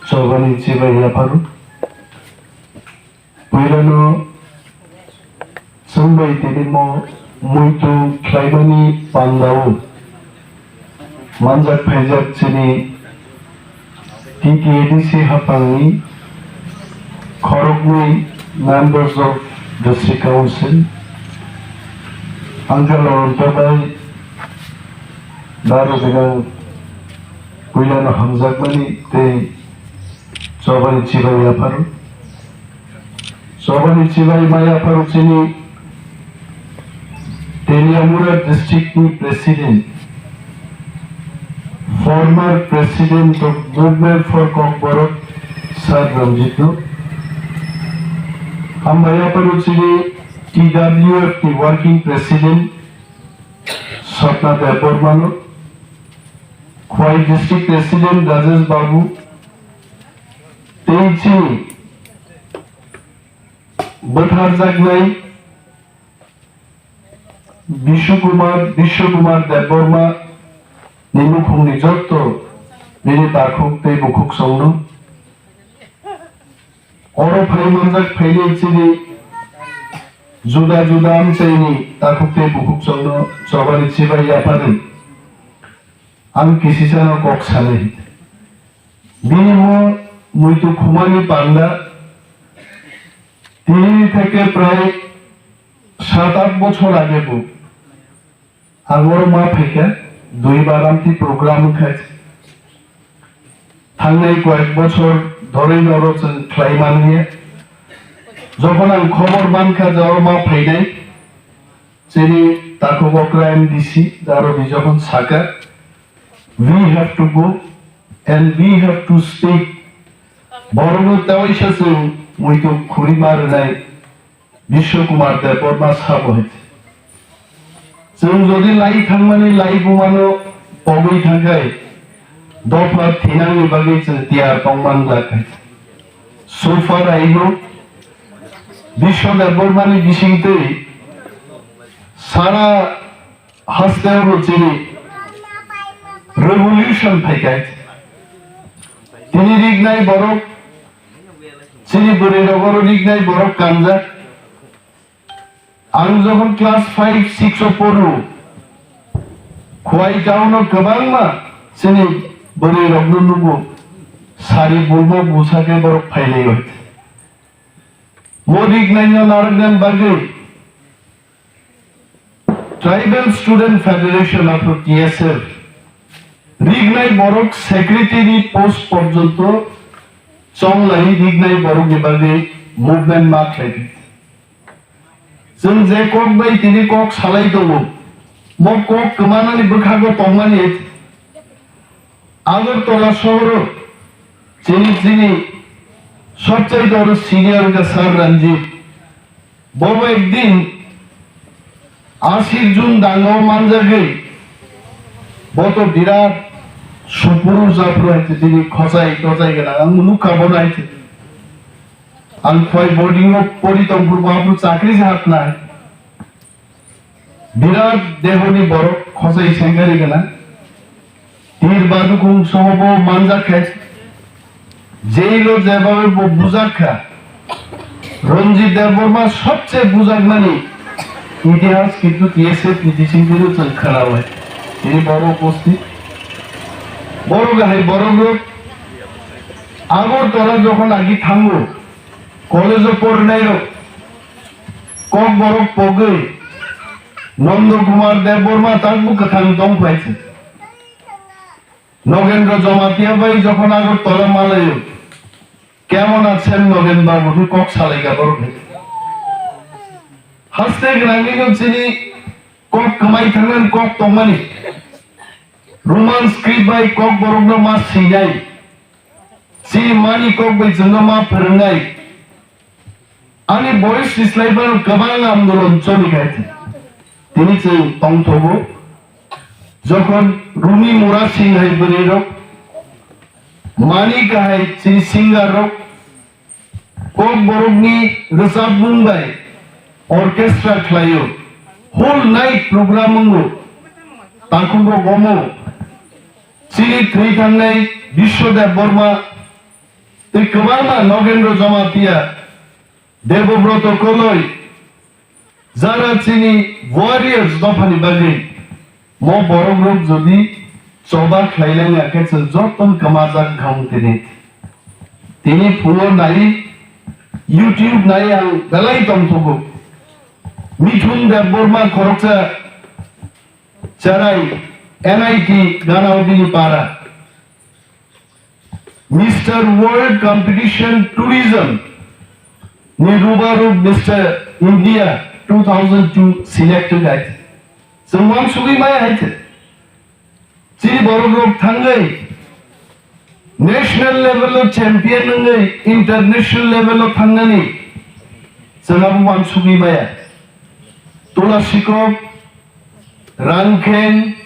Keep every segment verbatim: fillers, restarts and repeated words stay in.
Chobani chibai yapharo. Puilano chwng bai tini mo muitu khlaimani pandao manjak phaijak chini T T A D C haphangni khoroknwi members of District Council, Uncle Ananta bai, Daru Binang, puilano hamjakmani tei chobani chibai yapharo. Chobani chibai ma yapharo chini Teliamura district ni president, former president of Movement for Kokborok, Sir Ranjit no. Hambai yapharo chini T W F ni working president, Satna Debbarma no. Khwai district president Rajesh Babu. Tei chini bwtharjaknai Bishu Kumar, Bishu Kumar Debbarma ni nukhungni jotto nini takhuk tei bukhuk songno. Oro phai manjak phainai chini juda juda amchaini takhuk tei bukhuk songno chobani chibai yaphani. Ang kisisano kok sanai. Bini mo muitu khumani panda tini theke prai sat at bochor age bo. Ang oro ma phaikha, dui bar amtwi program wngkha. Thangnai koyek bochor dhorwi oro chwng khlai manliya. Jokhon ang khobor mankha je oro ma phainai, chini takhuk okra M D C Daru Binang jokhon sakha, "We have to go and we have to speak." Borokno tewaisa chwng muitu khuri ma rwnai. Biswa Kumar Debbarma sabo hai. Chwng jodi lai thangmani lai bumano pogwi thangkhai, dopha thinangni bagwi chwng tiyar tongman glak hai. So far I know, Biswa Debbarmani bisingtwi sara hasteo chini revolution phaikhai. Tini rignai borok, chini bwrwi rogoro rignai borok kanjak. Ang jokhon class five, six o poro, Khwai town o kwbangma chini bwrwi rokno nugo, sari bulma busa khe borok phailai bai. Mo rignai no narwknani bagwi Tribal Student Federation aphuru T S F rignai borok secretary ni post porjonto chonglai rignai borok ni bagwi movement ma khlai di. Chwng je kok bai tini kok salai tongo, mo kok kwmanani bwkhago tongmani Agartala sohoro chini, chini sobchai doro senior wngkha Sir Ranjit. Bobo ekdin asir jun dango manjagwi, bo to birat supuru japru hai chini khosai tochai gana ang nukha bono hai chini. Ang khwai boarding o pori tongphuru bo aphuru chakri se hapnai. Birat dehoni borok khosai sengari gana. Tir badukhung soho bo manjak khe. Jail o jebabe bo bujak kha. Ranjit Debbarma sobche bujakmani itihas kintu T S F ni bising twi chwng khwnawi. Tini borok uposthit. Borok hai borok rok Agartala jokhon agi thango. College o porinairok kokborok pogwi Nanda Kumar Debbarma tabuk kwthang tong phai se. Nogendra Jamatia bai jokhon Agartala malaio, "Kemon achen Nogen babu?" hwnwi kok salaikha borok hai. Haste gwnangwi no chini kok kwmai thangnani kok tongmani. Roman script bai kokborokno ma swinai. Chini mani kok bai chwngno ma phwrwngnai. Ani boyos ni slai phano kwbang andolon choli khai. Tini chwng tongthogo. Jokhon Rumi Mura Singh hai bwrwi rok, Mani kahai chini singer rok, kokborokni rwchapmung bai orchestra khlaio, whole night program wngo, takhuk rok omo. Chini thwi thangnai Biswa Debbarma, Tei kwbangma Nogendra Jamatia, Debobroto Koloi, jara chini warriors dophani bagwi mo borok rok jodi choba khlai laina khe chwng joto kwmajak wngkha tini. Tini phungo nai, YouTube nai ang belai tongthogo. Mithun Debbarma khoroksa cherai N I T Ganaodini para. Mister World Competition Tourism ni rubaru Mister India two thousand two selected hai. Chwng wansugwi maya hai. Chini borok rok thangwi national level o champion wngwi international level o thangnani chwng abo wansugwi maya. Tula sikok Rangkheng,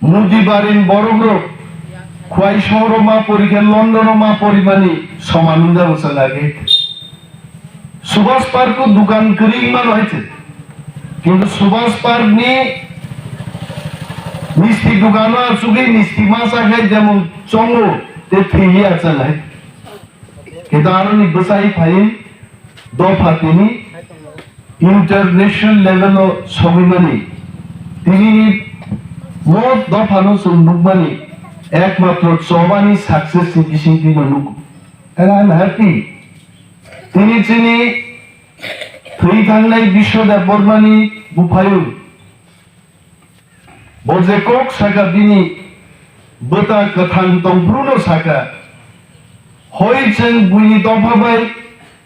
Mudibarin borok rok, Khwai sohoro ma pori khe London o ma porimani soman wngjago chwng age. Subhash Park o dukan kwrwi mano hai se. Kintu Subhash Park ni misti dukan o achugwi misti ma cha khai jemon chongo te thwi ya chwng hai. Kintu aroni bwsai phai dopha tini international level o sogwi mani, tini ni mo dopha no chwng nukmani ekmatro chobani success ni bising twi no nugo. And I am happy. Tini chini thwi thangnai Biswa Debbarma ni buphayu. Bo je kok saka bini bwta kwthang tongphuru no saka. Hoi chwng buini dopha bai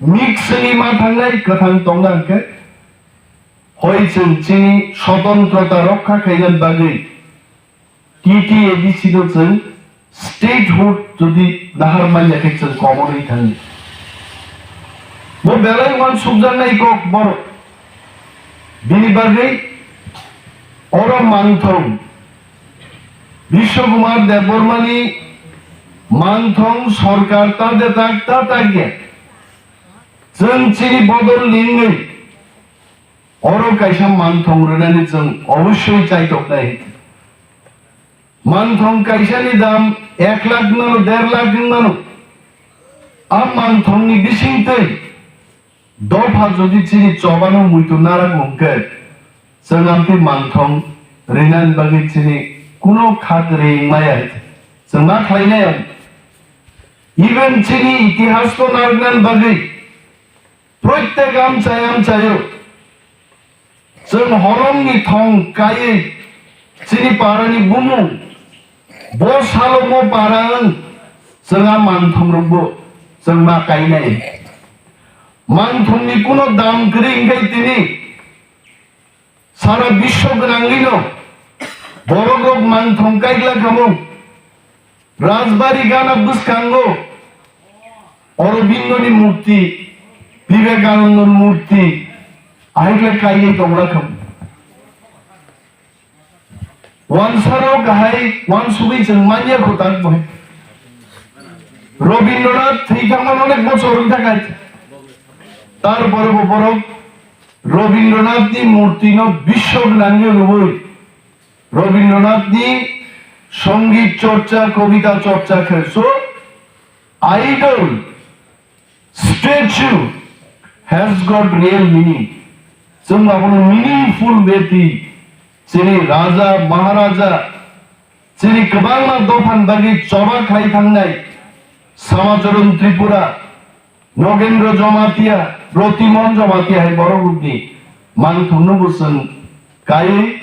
mix wngwi ma thangnai kwthang tongna hwnkhe. Hoi chwng chini swatantrota rokha khaina bagwi T T A D C no chwng statehood jodi nahar manya khe chwng komorwi thangdi. Bo belai uansukjaknai kok borok. Bini bagwi oro manthong Biswa Kumar Debbarma ni manthong sorkar ta de tak ta tak ya. Chwng chini bodol lingwi oro kaisa manthong rwnani chwng obossoi chaitoknai. Manthong kaisani dam ek lakh wngmano, der lakh wngmano. A manthongni bisingtwi dopha jodi chini chobano muitu narak wngkhe, chwng amtwi manthong rinani bagwi chini kuno kha kwrwi wngmaya. Chwng ma khlainai? Even chini itihas to narwknani bagwi Proitek amchai amchaio chwng holongni thong kaiwi chini parani bumung bo salo mo para wng chwng a manthongrokbo chwng ma kainai. Manthongni kuno dam kwrwi wngkhe tini Sara biswo gwnangwino borok rok manthong kaikla kamo. Rajbari gana bwskango Aurobindo ni murti, Vivekananda ni murti, ahikla kainwi tongla kamo. Wansaro kahai wansugwi chwng manya kho tak bo. Rabindranath thwi thangma onek bochor wng thangkha. Tarpore bo borok Rabindranathni murtino biswk nangwi rwui Rabindranathni songit chorcha, kobita chorcha khe so idol, statue has got real meaning. Chwng abono meaningful way twi chini raja, maharaja, chini kwbangma dophani bagwi choba khlai thangnai Samacharan Tripura, Nogendra Jamatia, Protimon Jamatia hai borok rokni manthokno bo chwng kaiwi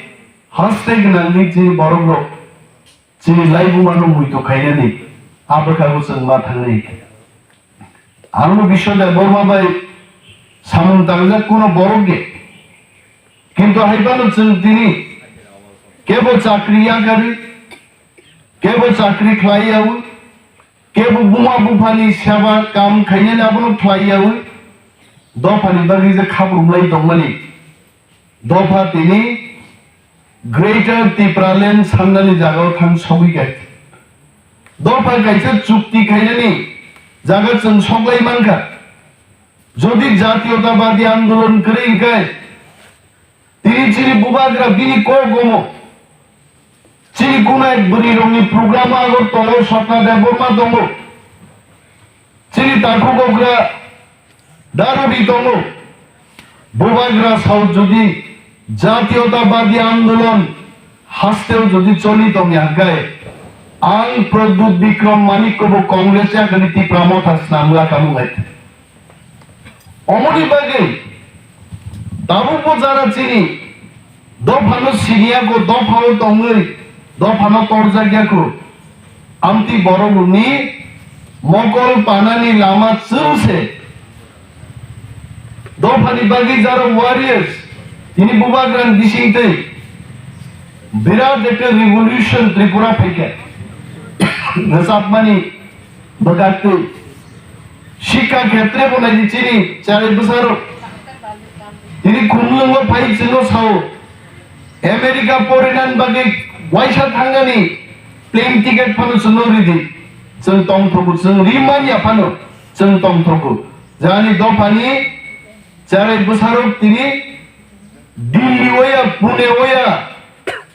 haste gwnangwi chini borok rok chini laibumano muitu khainani a bwkhago chwng ma thangnai. Ang bo Biswa Debbarma bai samung tangjak kuno borok de. Kintu hai phano chwng tini kebo chakri yakarwi, kebo chakri khlai yaui, kebo buma buphani seba kam khainani abono khlai yaui, dophani bagwi je khaprumlai tongmani. Dopha tini Greater Tipraland sanani jagao thang sogwi kha. Dopha kaisa chukti khainani jaga chwng soklai mankha. Jodi Jatiyotabadi Andolon kwrwi hwnkhe, tini chini bubagra bini kok omo. Chini kunai bwrwi rokni program Agartala o Swapna Debbarma tongo. Chini takhuk okra darodi tongo. Bubagra South jodi Jatiyotabadi Andolon hasteo jodi choli tongya hwnkhe, ang Pradyut Bikram Manikko bo Congress yakarwi Tipra Motha swnamla kamung hai. Omoni bagwi tabukbo jara chini dophano siniya kho, dophao tongwi dophano torjakya kho. Amtwi borok rokni mokol panani lama chwng se. Dophani bagwi jara warriors, tini bubagrani bisingtwi birat ekta revolution Tripura phaikha. Rwchapmani bwkhaktwi. Shikha khetre bo nai di chini chari bwsarok. Tini khumlwngo phai chwngno sao. America porinani bagwi waisa thangani plane ticket phano chwngno ridi. Chwng tongthogo, chwng rimanya phano chwng tongthogo. Jani dophani chari bwsarok tini Delhi oya, Pune oya,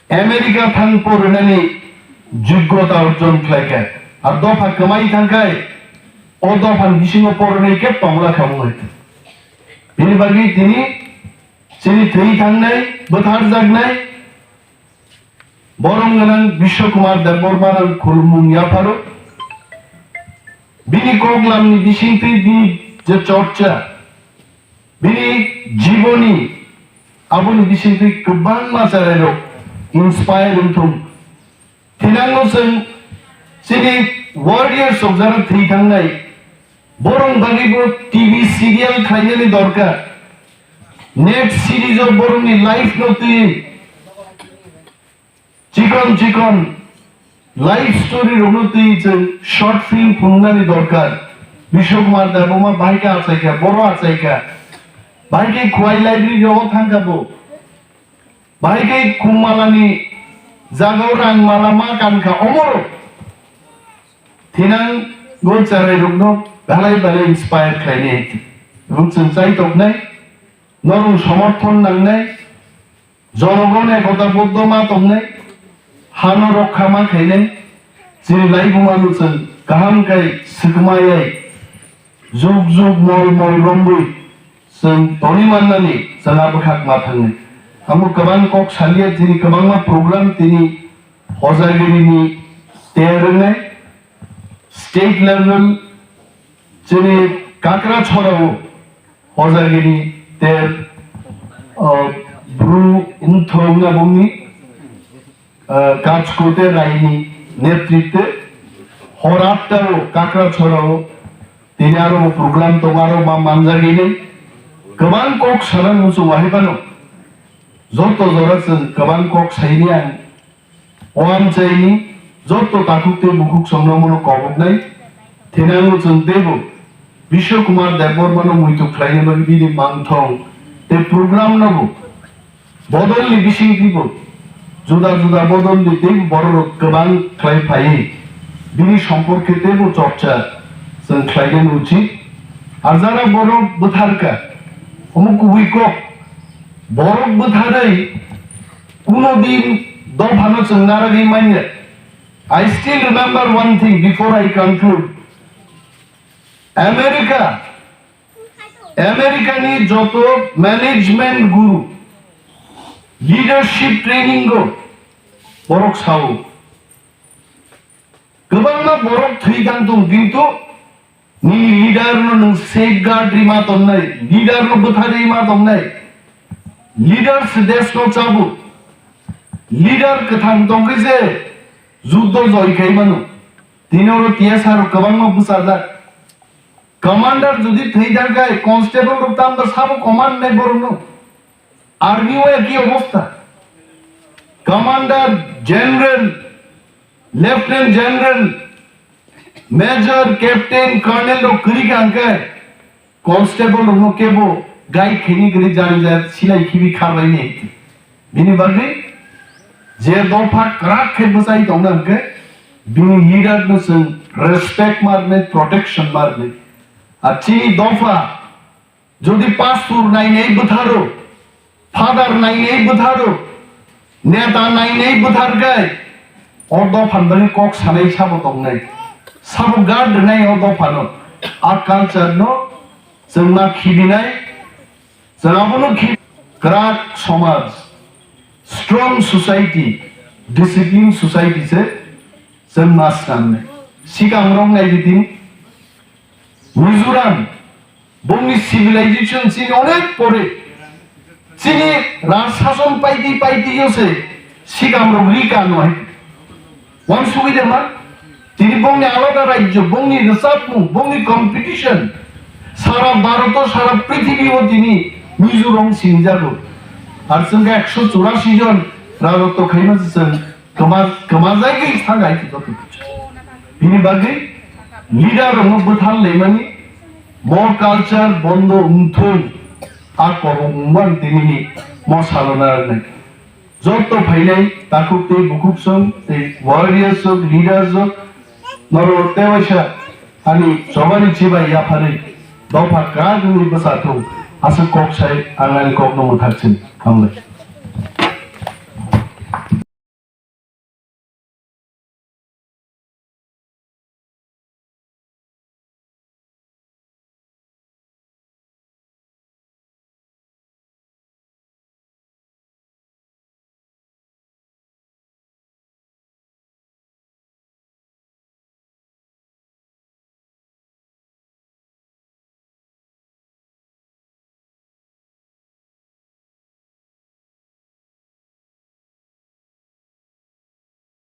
America thang porinani joggota orjon khlaikha. Ar dopha kwmai thangkhai, o dophani bisingo porinai khe tongla kha wngwi. Bini bagwi tini chini thwi thangnai, bwtharjaknai, borom gwnang Biswa Kumar Debbarma rang khulumung yapharo. Bini koklamni bisingtwi bini je chorcha, bini jiboni aboni bisingtwi kwbangma cherairok inspire wngthung. Thinango chwng chini warriors rok jara thwi thangnai, borok bagwibo T V serial khlainani dorkar. Net series o borokni life no twi chikon chikon life story rokno twi chwng short film phunuknani dorkar. Biswa Kumar Debbarma bahai khe achaikha, boro achaikha. Bahai khe Khowai library rogo thangkha bo. Bahai khe khummalani jagao rangmala ma kankha omoro. Thinango cherairokno belai belai inspire khlainai. Ebong chwng chaitoknai, norok somorthon nangnai, Jonogon ekota boddo ma tongnai, hano rokha ma khainai, chini laibuma no chwng kaham khai swkmayai, jug jug mol mol romwi chwng toni mannani chwng a bwkhak ma thangnai. Amo kwbang kok salia, chini kwbangma program tini Hojagiri ni ter wngnai, state level chini Kakrachorao Hojagiri ter, uh, Bru Wngthong aboni, uh, Kachkote Raini netritwe hor atta o Kakrachorao tini aro program tongo, aro ma manjagini kwbang kok sana muchung wahai phano joto jora chwng kwbang kok saini ang O amchaini joto takhuk tei bukhuk songno mono koboknai thinango chwng teibo Biswa Kumar Debbarmano muitu khlaina bagwi bini mangthong tei program nobo bodolni bisingtwibo juda juda bodolni tei bororok kwbang khlai phaiwi bini somporke teibo chorcha chwng khlaina uchit. Ar jara borok bwtharkha, omo kubui kok, borok bwtharwi Kuno din dophano chwng narwgwi manya. I still remember one thing before I conclude. America, America ni joto management guru, leadership training go borok sao. Kwbangma borok thwi tang tong, kintu nini leader no nwng safeguard rima tongnai, leader no bwtharwi ma tongnai. Leader se desh no chabu. Leader kwthang tongkhe se juddo joi khai mano. Tini oro T S R rok kwbangma bwchajak. Commander jodi thwi thangkhe constable rok tamo sabo command nai borok no. Army o eki obostha. Commander, General, Lieutenant General, Major, Captain, Colonel rok kwrwi kha hwnkhe constable rokno kebo guide khaini kwrwi jani jaya silai khibi kharlaini. Bini bagwi je dopha kwrak khe bwchai tongna hwnkhe bini leader no chwng respect ma rwnai, protection ma rwnai. Ar chini dopha Jodi pastor nainai bwtharo, father nainai bwtharo, neta nainai bwtharkhe, o dophan bagwi kok sanai sabo tongnai, sabo guard rwnai o dophano. A culture no chwng ma khibinai, chwng abono khi kwrak somaj, strong society, discipline society se chwng ma swnamnai. Sikang rok nai di tini Mizoram, bongni civilization chini onek pore, chini raj sason paiti paiti yo se sikang rok rika no hai. Wansugwi de ma? Tini bongni alada rajyo, bongni rwchapmung, bongni competition, sara Bharat o, sara prithibi o tini Mizoram sinijago. Ar chwng khe ekso churasi jon rajotto khaima se chwng kwma-, kwmajagwi thang hai joto kichu. Bini bagwi leader rokno bwthar laimani, mo culture bondo wngthung, a kobok wngmani tinini mo salona rwnai. Joto phainai takhuk tei bukhuk song tei warriors rok, leaders rok, norok tewaisa ani chobani chibai yapharwi dopha kwrak wngwi bwsa thung, aswk kok sai ang ani kokno mwthak sini. Hambai.